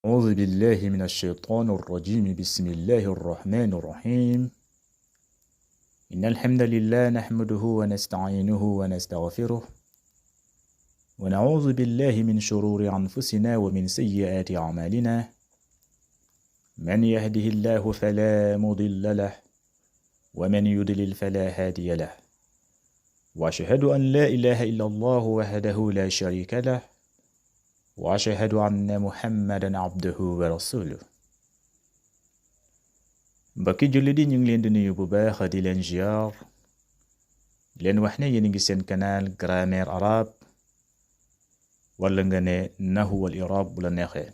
أعوذ بالله من الشيطان الرجيم بسم الله الرحمن الرحيم إن الحمد لله نحمده ونستعينه ونستغفره ونعوذ بالله من شرور أنفسنا ومن سيئات أعمالنا من يهده الله فلا مضل له ومن يضلل فلا هادي له وأشهد أن لا إله إلا الله وحده لا شريك له وأشهد أن محمدا عبده ورسوله mbokki jullit yi ñu ngi leen di nuyu bu baax di leen ziar leen wax ne yéen a ngi seen canal grammaire arabe wala nga ne nahwu wal i'rab bu la neexee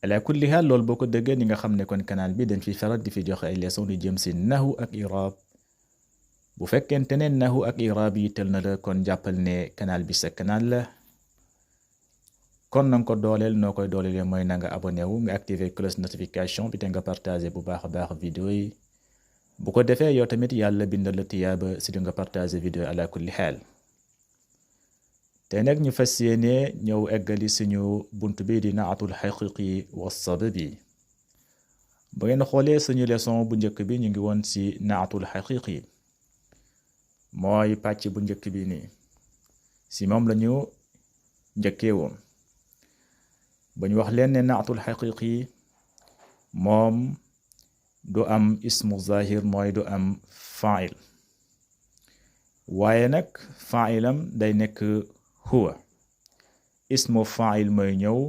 ala kulli haal loolu boo ko déggee ni nga xam ne kon canal bi dañ fi faral di fi joxe ay leçon di jëm si nahwu ak i'rab bu fekkente ne nahwu ak i'rab yi tel na la kon jàppal ne canal bi sa canal la kon nanga ko dooleel noo koy dooleele mooy na nga abonné wu nga activer cloche notification bi te nga partagé bu baax a baax vidéo yi bu ko defee yow tamit yàlla bindal la tiyaaba si di nga partagé vidéo ala kulli xaal te nag ñu fas yéene ñëw eggali suñu bunt bi di naatul xaqiqi wa sababi ba ngeen xoolee suñu leçon bu njëkk bi ñu ngi woon si naatul xaqiqi mooy pàcc bu njëkk bi nii si moom lañu njëkkee woon ba ñu wax leen ne naatul xaqiqi moom du am ismu zahir mooy du am fa'il waaye nag fa'ilam day nekk huwa ismu fa'il mooy ñëw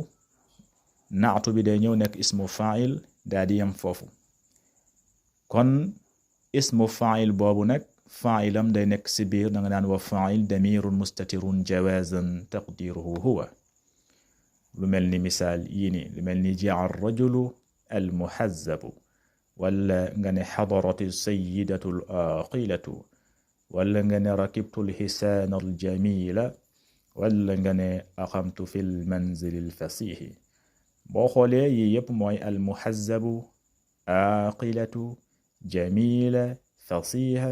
naatu bi day ñëw nekk ismu fa'il daa di yem foofu kon ismu fa'il boobu nag fa'ilam day nekk si biir da nga naan wa fa'il damirun mustatirun jawazan taqdiruhu huwa lu mel ni misaal yii ni lu mel ni jaa rajulu al muhazzabu wala nga ne xadarati sayidatu al aqilatu wala nga ne rakibtu al hisaana al jamila wala nga ne aqamtu fi l manzili al fasihi boo xoolee yii yëpp mooy al muhazzabu aqilatu jamila fasiha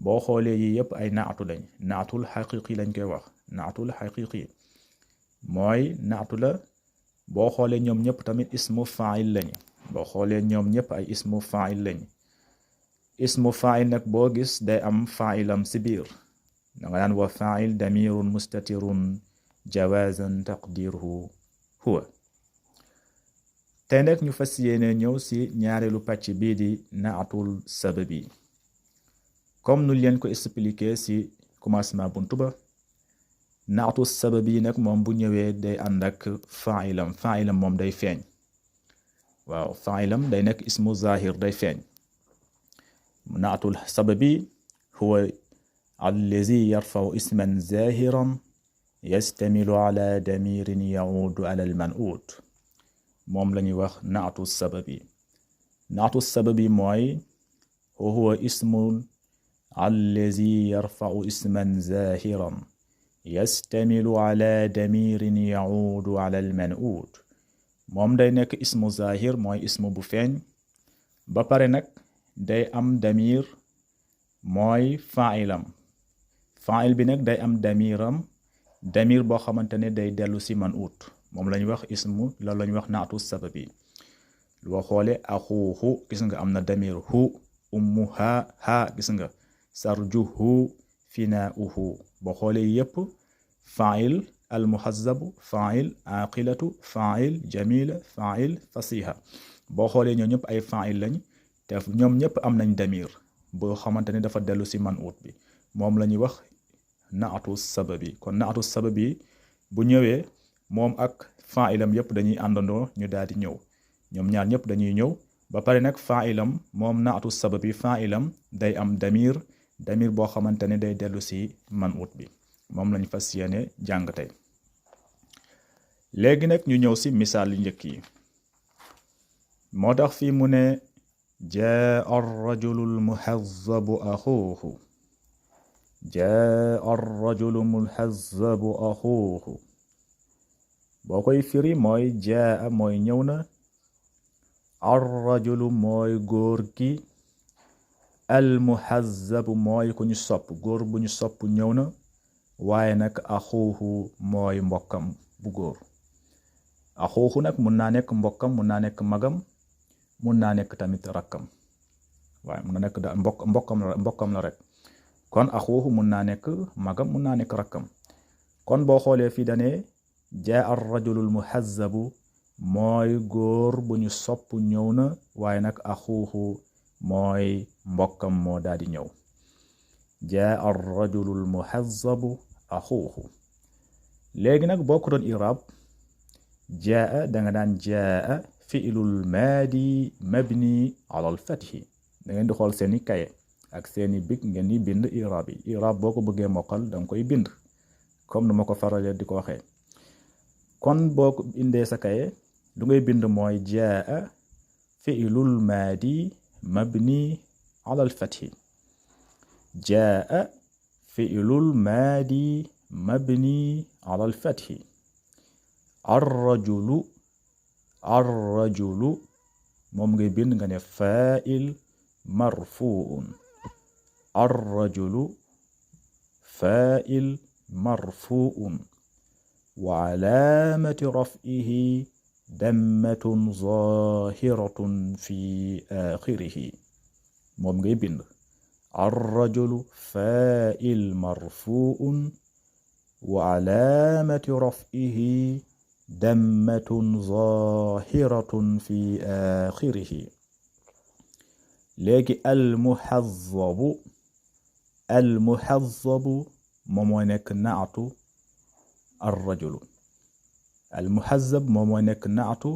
boo xoolee yii yëpp ay naatu lañ naatul xaqiqi lañ koy wax naatul xaqiqi mooy naatu la boo xoolee ñoom ñëpp tamit ismu fa'il lañu boo xoolee ñoom ñëpp ay ismu fa'il lañu ismu fa'il nag boo gis day am fa'ilam si biir da nga naan wa fa'il damirun mustatirun jawazan taqdiruhu huwa tey nag ñu fas yéene ñëw si ñaareelu pàcc bii di naatul sababi comme nu leen ko expliqué si commencement buntu ba naatu sababi nag moom bu ñëwee day ànd ak fa'ilam moom day feeñ waaw fa'ilam day nekk ismu zahir day feeñ naatul sababi huwa allazi yarfa'u isman zahiran yastamilu ala damirin ya'udu ala al-man'ut moom la ñuy wax naatu sababi mooy huwa ismun allazi yarfa'u isman zahiran yastamilu ala damirin yaudu ala alman'ut moom day nekk ismu zahir mooy ismu bu feeñ ba pare nag day am damir mooy fa'il bi nag day am damir boo xamante ne day dellu si man'ut moom la ñuy wax ismu loolu la ñuy wax naatu sababi loo xoole axuuhu gis nga am na damir hu ummuha ha gis nga sarjuhu finaa'uhu boo xoolee yépp fa'il al muhazzabu fa'il aqilatu fa'il jamila fa'il fasiha boo xoolee ñoo ñëpp ay fa'il lañ te ñoom ñëpp am nañ damir boo xamante ne dafa dellu si man'ut bi moom la ñuy wax naatu sababi kon naatu sababi bu ñëwee moom ak fa'ilam yépp dañuy àndandoo ñu daal di ñëw ñoom ñaar ñëpp dañuy ñëw ba pare nag fa'ilam moom naatu sababi fa'ilam day am damir boo xamante ne day dellu si man'ut bi moom lañ fas yéene jàng tey léegi nag ñu ñëw si misaal yu njëkk yi moo tax fii mu ne jaa ar-rajulu al-muhazzabu axuuhu jaa ar-rajulu al-muhazzabu axuuhu boo koy firi mooy jaa mooy ñëw na ar-rajulu mooy góor gi al muhazzabu mooy ku ñu sopp góor bu ñu sopp ñëw na waaye nag axuuhu mooy mbokkam bu góor axuuxu nag mun naa nekk mbokkam mun naa nekk magam mun naa nekk tamit rakkam waaye mun na nekk da mbokkam la rek kon axuuxu mun naa nekk magam mun naa nekk rakkam kon boo xoolee fii dane jaa ar rajulul muhazzabu mooy góor bu ñu sopp ñëw na waaye nag axuuxu mooy mbokkam moo daal di ñëw jaa ar rajulul muhazzabu axuuxu léegi nag boo ko doon irab jaa da nga daan jaa fi'lul maadi mabni ala al fathi da ngeen di xool seeni kaye ak seeni big ngeen di bind irab yi irab boo ko bëggee mokkal da nga koy bind comme nu ma ko faralee di ko waxee kon boo ko indee sa kaye lu ngay bind mooy jaa fi'lul maadi mabni ala al fathi jaa fi'lul maadi mabni ala al fathi arrajulu moom ngay bind nga ne fa'il marfu'un arrajulu fa'il marfu'un wa alamati raf'ihi dammatun zahiratun fi akhirihi moom ngay bind arrajulu fa'il marfu'un wa alamati raf'ihi dammatun zahiratun fi akhirihi léegi almuhazzabu moom mooy nekk naatu arrajulu almuhazzab moom mooy nekk naatu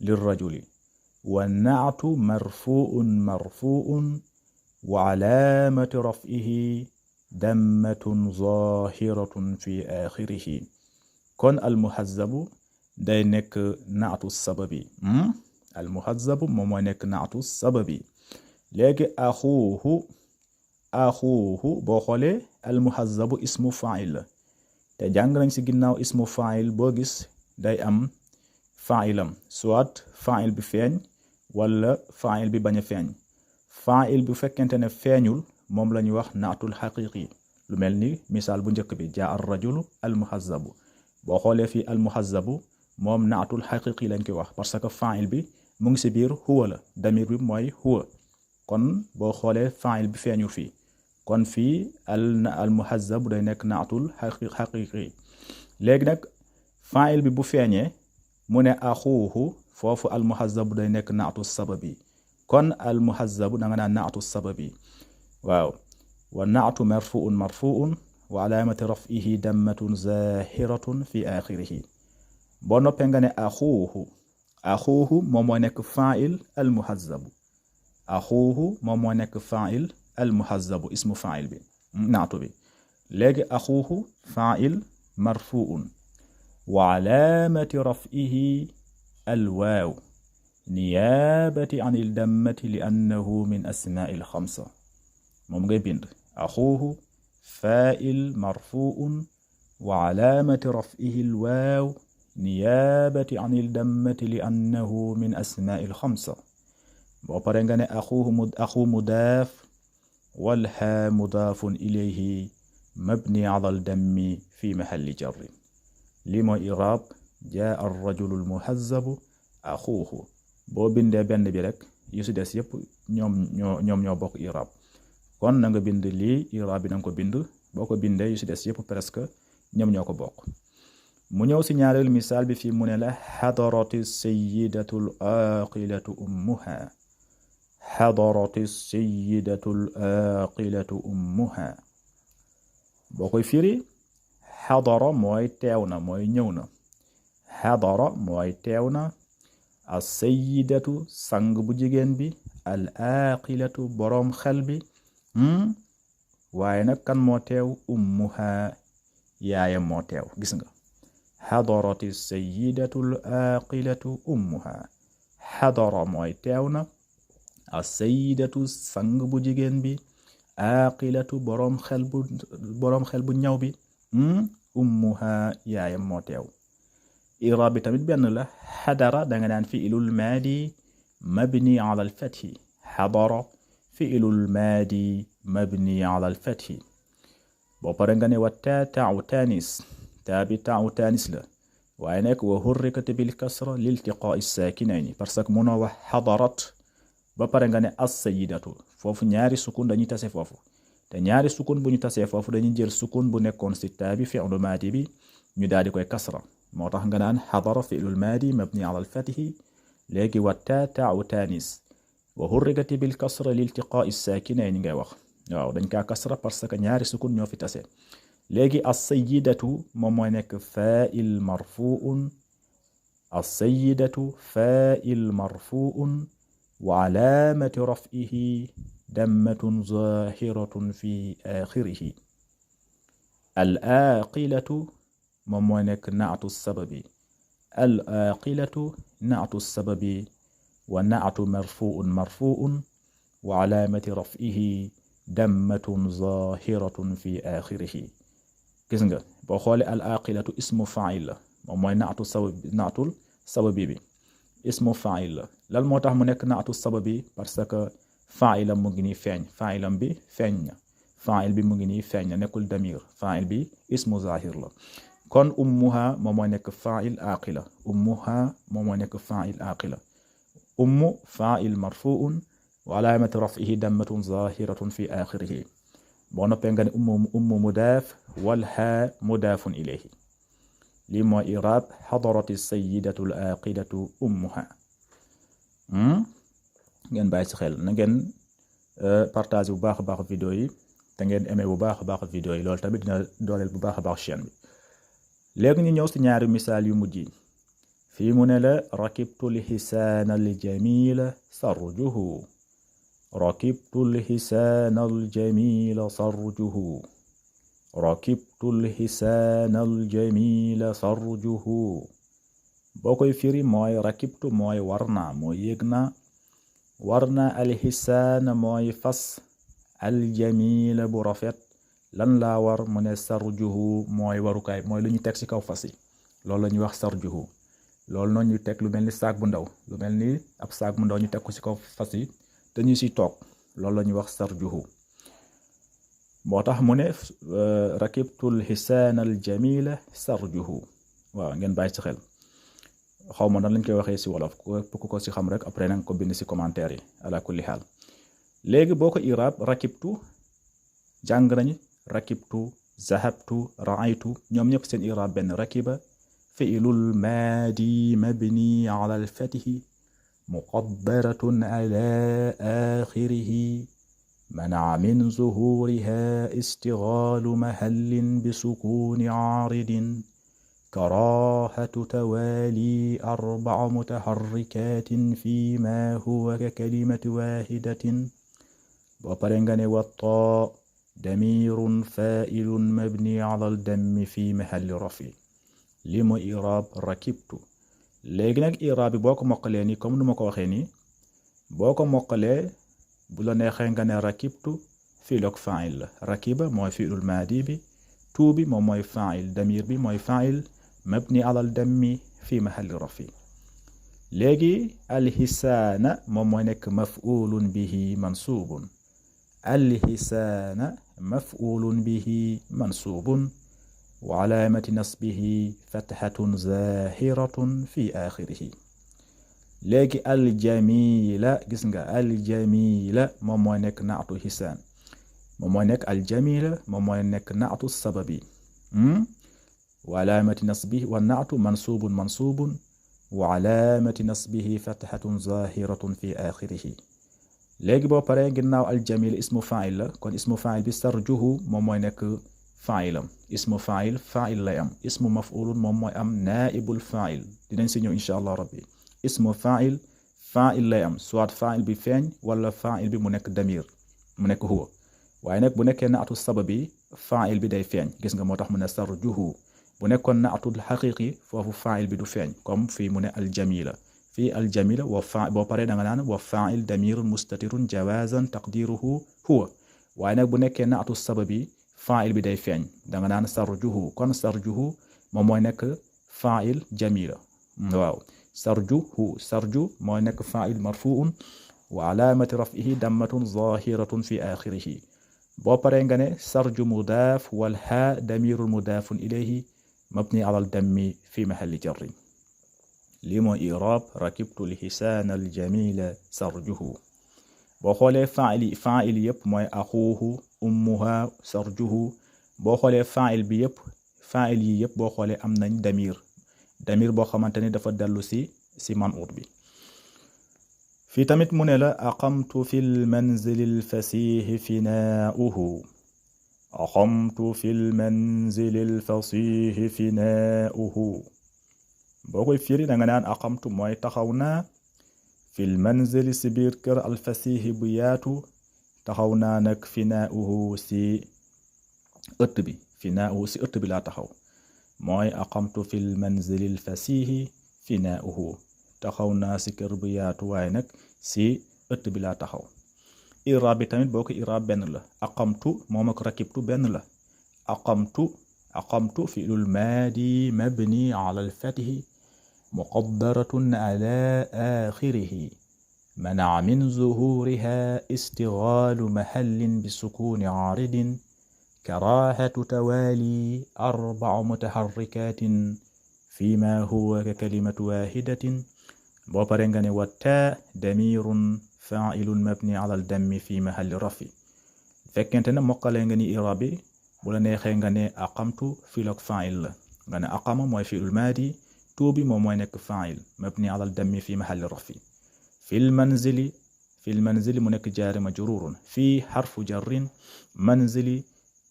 lirrajuli wa naatu marfu'un wa alamati raf'ihi dammatun zahiratun fi akhirihi kon almuhazzabu day nekk naatu sababi almuhazzabu moom mooy nekk naatu sababi léegi axuuhu boo xoolee almuhazzabu ismu fa'il la te jàng nañ ci ginnaaw ismu fa'il boo gis day am fa'ilam soit fa'il bi feeñ wala fa'il bi bañ a feeñ fa'il bu fekkente ne feeñul moom la ñuy wax naatul xaqiqi lu mel ni misaal bu njëkk bi jaa ar rajulu almuhazzabu boo xoolee fii almuhazzabu moom naatul xaqiqi lañ koy wax parce que fa'il bi mu ngi ci biir huwa la damir bi mooy huwa kon boo xoolee fa'il bi feeñu fii kon fii almuhazzabu day nekk naatul xaqiqi léegi nag fa'il bi bu feeñee mu ne axuuhu foofu almuhazzabu day nekk naatu sababi kon almuhazzabu da nga naan naatu sababi waaw wa naatu marfu'un wa alamati raf'ihi dammatun zahiratun fi akhirihi boo noppee nga ne axuuhu moom moo nekk fa'il almuhazzabu axuuhu moom moo nekk fa'il almuhazzabu ismu fa'il bi naatu bi léegi axuuhu fa'il marfu'un wa alamati raf'ihi alwaaw niyabati an ildammati li annahu min asma'il xamsa moom ngay bind axuuhu fa'il marfu'un wa alamati raf'ihi alwaaw niyabati an ildammati li annahu min asma'il xamsa boo pare nga ne axu mudaaf wal haa mudaafun ilayhi mabni ala aldammi fi mahalli jarri lii mooy iraab jaa ar rajulu almuhazzabu axuuhu boo bindee benn bi rek yu si des yépp ñoom ñoo bokk iraab kon na nga bind lii iraab bi na nga ko bind boo ko bindee yu si des yépp presque ñoom ñoo ko bokk mu ñëw si ñaareelu misaal bi fii mu ne la xadarati sayyidatul aqilatu ummuha xadarati sayyidatul aqilatu ummuha boo koy firi xadara mooy teew na mooy ñëw na xadara mooy teew na as sayyidatu sang bu jigéen bi al aqilatu boroom xel bi waaye nag kan moo teew ummuha yaayam moo teew gis nga xadarati sayyidatul aqilatu ummuha xadara mooy teew na as sayyidatu sang bu jigéen bi aqilatu boroom xel bu ñaw bi ummuha yaayam moo teew iraab bi tamit benn la xadara danga naan fi'lul maadi mabni ala al fathi xadara fi'lul maadi mabni ala al fathi boo pare nga ne wa taa ta'u taanis taa bi ta'u taanis la waaye nekk wa hurrikat bil kasra liltiqaa'i saakinayni parce que mënoo wax xadarat ba pare nga ne as-sayyidatu foofu ñaari sukun dañuy tase foofu te ñaari sukun bu ñu tasee foofu dañuy jël sukun bu nekkoon si taa bi fi'lu maadi bi ñu daal di koy kasra moo tax nga naan xadara fi'lul maadi mabni ala al-fathi léegi wa taa taa'u taanis wa hurrikat bil kasra liltiqaa'i saakinayni ngay wax waaw dañ kaa kasra parce que ñaari sukun ñoo fi tase léegi as-sayyidatu moom mooy nekk faa'il marfu'un as-sayyidatu faa'il marfu'un wa alaamati raf'ihi dammatun zaahiratun fi aaxirihi al-aaqilatu moom mooy nekk naatu sababi al-aaqilatu naatu sababi wa naatu marfu'un wa alaamati raf'ihi dammatun zaahiratun fi aaxirihi gis nga boo xoolee al-aaqilatu ismu faa'il la moom mooy naatul sababi bi ismu faa'il la lan moo tax mu nekk naatu sababi parce que faa'ilam mu ngi nii feeñ faa'ilam bi feeñ na faa'il bi mu ngi nii feeñ na nekkul damir faa'il bi ismu zaahir la kon ummuha moom mooy nekk faa'il aaqila ummuha moom mooy nekk faa'il aaqila ummu faa'il marfu'un wa alaamatu raf'ihi dammatun zaahiratun fi aaxirihi boo noppee nga ne ummu mudaaf wal haa mudaafun ilayhi lii mooy iraab xadarati sayyidatu al aaqilatu ummuha ngeen bàyyi ci xel na ngeen partage bu baax a baax vidéo yi te ngeen aimé bu baax a baax vidéo yi loolu tamit dina dooleel bu baax a baax chaîne bi léegi ñu ñëw ci ñaari misaal yu mujj yi fii mu ne la rakibtu lxisaana aljamila sarjuhu rakibtu lxisaana aljamila sarjuhu rakibtu lxisaana aljamila sarjuhu boo koy firi mooy rakibtu mooy war naa mooy yéeg naa war naa alxisaana mooy fas aljamila bu rafet lan laa war mu ne sarjuhu mooy warukaay mooy lu ñu teg ci kaw fas yi loolu la ñuy wax sarjuhu loolu noonu ñu teg lu mel ni saak bu ndaw lu mel ni ab saak bu ndaw ñu teg ko ci kaw fas yi te ñu ci toog loolu la ñuy wax sarjuhu moo tax mu ne rakibtul xisaana aljamila sarjuhu waaw ngeen bàyyi ci xel xaw ma nan lañ koy waxee ci wolof ku ko ci xam rek après nanga ko bind ci commentaire yi ala kulli xaal léegi boo ko iraab rakibtu jàng nañ rakibtu zahabtu raaytu ñoom ñëpp seen iraab benn rakiba fi'lul maadi mabni ala al-fathi muqaddaratun ala aaxirihi منع من ظهورها استغلال محل بسكون عارض كراهة توالي 4 متحركات فيما هو ككلمة واحدة وبرنغاني والطاء ضمير فاعل مبني على الدم في محل رفع لم إعراب ركبت léegi nag i'raab bi boo ko mokkalee nii comme nu ma ko waxee nii boo ko mokkalee bu la neexee nga ne rakibtu fi'luk fa'il la rakiba mooy fi'lul maadi bi tuu bi moom mooy fa'il damir bi mooy fa'il mabni alal dammi fi mahalli rafi léegi alxisaana moom mooy nekk maf'ulun bihi mansubun alxisaana maf'ulun bihi mansubun wa alaamati nasbihi fathatun zahiratun fi axirihi léegi aljamila gis nga aljamila moom mooy nekk naatu xisaan moom mooy nekk aljamila moom mooy nekk naatu sababi wa alaamati nasbihi wa naatu mansubun wa alaamati nasbihi fathatun zahiratun fi axirihi léegi boo paree ginnaaw aljamila ismu fa'il la kon ismu fa'il bi sarjuhu moom mooy nekk fa'ilam ismu fa'il lay am ismu maf'ulun moom mooy am naibul fa'il dinañ si ñëw insha allah rabbi ismu fa'il lay am soit fa'il bi feeñ wala fa'il bi mu nekk damir mu nekk huwa waaye nag bu nekkee naatu sababi fa'il bi day feeñ gis nga moo tax mu ne sarjuhu bu nekkoon naatul xaqiqi foofu fa'il bi du feeñ comme fii mu ne aljamila fii aljamila wa fa boo paree da nga naan wa fa'il damirun mustatirun jawazan taqdiruhu huwa waaye nag bu nekkee naatu sababi fa'il bi day feeñ da nga naan sarjuhu kon sarjuhu moom mooy nekk fa'il jamila waaw sarju mooy nekk fa'il marfu'un wa alaamati raf'ihi dammatun zahiratun fi axirihi boo paree nga ne sarju mudaaf wal haa damirun mudaafun ilayhi مبني على الدم في محل جر lii mooy i'raab rakibtu lxisaana aljamila sarjuhu boo xoolee faa'il yëpp mooy axuuhu ummuha sarjuhu boo xoolee faa'il yi yëpp boo xoolee am nañ damir boo xamante ni dafa dellu si man'ut bi fii tamit mu ne la aqamtu fi lmanzili lfasihi finaa'uhu aqamtu fi lmanzili lfasihi finaa'uhu boo koy firi da nga naan aqamtu mooy taxaw naa fil manzili si biir kër alfasihi bu yaatu taxaw naa nag finaa'uhu si ëtt bi finaa'uhu si ëtt bi laa taxaw mooy aqamtu fil manzili alfasihi finaa'uhu taxaw naa si kër bu yaatu waaye nag si ëtt bi laa taxaw i'raab bi tamit boo ko i'raab benn la aqamtu moom ak rakibtu benn la aqamtu fi'lul maadi mabni ala al-fathi muqaddaratun ala aaxirihi mana'a min zuhuuriha istigaalu mahallin bisukuni aaridin karaahatu tawaali arba'a mutaharrikaatin fiima huwa ka kalimatu waahidatin boo pare nga ne wa taa damirun faa'ilun mabni ala al-dammi fi mahalli rafi fekkente ne mokkale nga ni i'raab bi bu la neexee nga ne aqamtu fi'l ak fa'il la nga ne aqama mooy fi'lul maadi tuubi moom mooy nekk fa'il mabni ala dammi fi mahalli rafi fil manzili mu nekk jaari majrurun fii xarfu jarrin manzili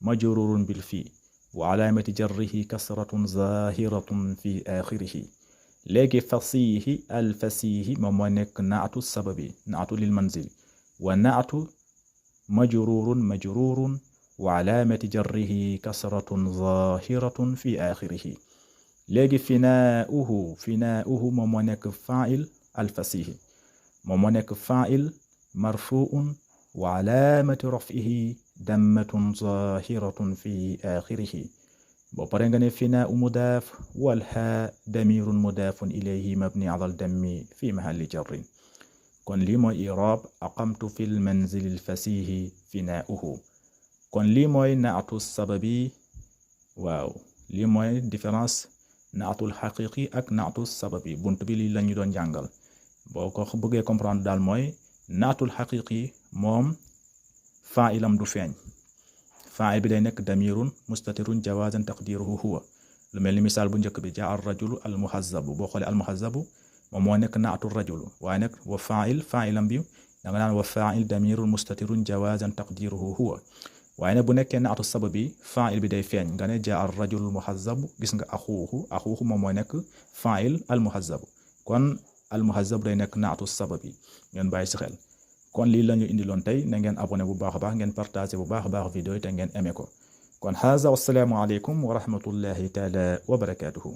majrurun bil fii wa alaamati jarrihi kasratun zahiratun fi axirihi léegi fasihi moom mooy nekk naatu sababi naatu lil manzili wa naatu majrurun wa alaamati jarrihi kasratun zahiratun fi axirihi léegi finaa'uhu moom moo nekk fa'il alfasihi moom moo nekk fa'il marfu'un wa alaamati raf'ihi dammatun zahiratun fi axirihi boo pare nga ne finaa'u mudaaf wal haa damirun mudaafun ilayhi mabni ala dammi fi mahalli jarrin kon lii mooy i'raab aqamtu fil manzili alfasihi finaa'uhu kon lii mooy naatu sababi waaw lii mooy différence naatul xaqiqi ak naatu sababi bunt bi lii lañu doon jàngal boo ko bëggee comprendre daal mooy naatul xaqiqi moom fa'ilam du feeñ fa'il bi day nekk damirun mustatirun jawazan taqdiruhu huwa lu mel ni misaal bu njëkk bi jaa ar rajulu al muhazzabu boo xoolee al muhazzabu moom moo nekk naatul rajulu waaye nag wa fa'ilam bi da nga naan wa fa'il damirun mustatirun jawazan taqdiruhu huwa waaye nag bu nekkee naatu sababi fa'il bi day feeñ nga ne jaa ar rajul muhazzabu gis nga axuuhu moom mooy nekk fa'il al muhazzabu kon al muhazzabu day nekk naatu sababi ngeen bàyyi si xel kon lii la ñu indiloon tey na ngeen abonné bu baax a baax ngeen partagé bu baax a baax vidéo yi te ngeen aimé ko kon haza wassalaamu aleykum wa rahmatullahi taala wa barakaatuhu